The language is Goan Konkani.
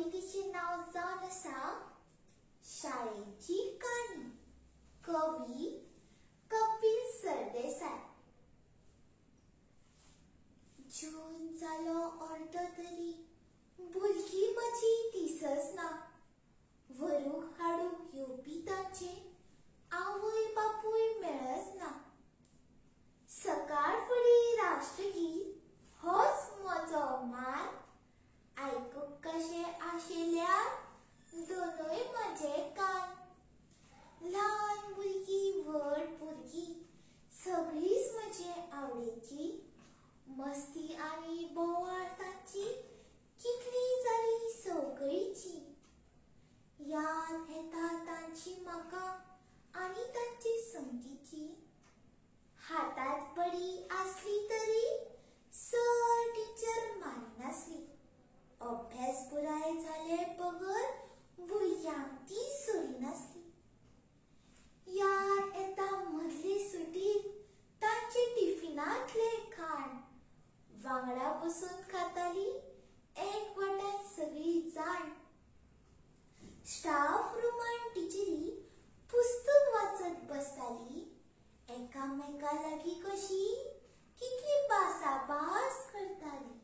कवितेचें नांव जावन आसा शाळेची काणी. कवी कपील सरदेसाय. जून जालो अर्दो तरी भुरगीं म्हजी दिसच ना. व्हरूंक हाडूंक येवपी तांचे आवय बापूय मेळच ना. सकाळ फुडें राष्ट्रगीत होच म्हजो मान. आयकूंक कशें आशिल्ल्यार दोनूय म्हजे कान. ल्हान भुरगीं व्हड भुरगीं सगळींच म्हजे आवडीची. मस्ती आनी बोवाळ तांची कितली जाली सगळीची. याद येता तांची म्हाका आनी तांची संगतीची. हातात बडी आसली तरी सर टिचर मारिनासली. अभ्यास पुराय जाले बगर भुरग्यांक ती सोडिनासली. याद येता मदले सुटीत तांचे टिफिनांतलें खाण. वांगडा बसून खाताली एक वाट्यान सगळीं जाण. स्टाफ रुमान टिचरी पुस्तक वाचत बसताली. एकामेका लागीं कशी कितली भासाभास करताली.